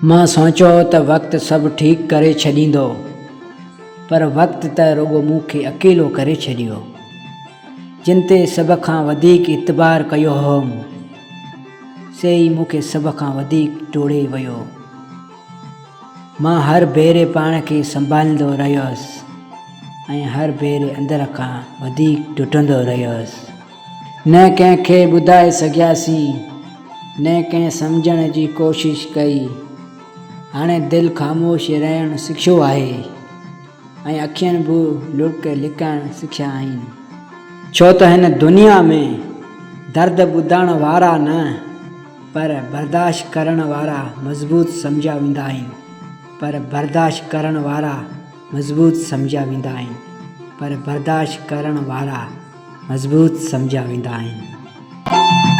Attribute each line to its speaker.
Speaker 1: مان سوچيو هو ته وقت سڀ ٺيڪ ڪري ڇڏيندو، پر وقت ته رڳو مون کي اڪيلو ڪري ڇڏيو. جن تي سڀ کان وڌيڪ اعتبار ڪيو هئم، سي ئي مون کي سڀ کان وڌيڪ ٽوڙي ويو. مان هر ڀيري پاڻ کي سنڀاليندو رهيس ۽ هر ڀيري اندر کان وڌيڪ ٽٽندو رهيس. نه ڪنهن کي ٻڌائي سگهياسين، نه ڪنهن سمجهڻ جي ڪوشش ڪئي. هاڻي دل خاموش رهڻ سکيو آهي ۽ اکين به لڙڪ لڪائڻ سکيا آهن. ڇو ته هن دنيا ۾ درد ٻڌڻ وارا نه پر برداشت ڪرڻ وارا مضبوط سمجهيا ويندا آهن پر برداشت ڪرڻ وارا مضبوط سمجهيا ويندا آهن پر برداشت ڪرڻ وارا مضبوط سمجهيا ويندا آهن.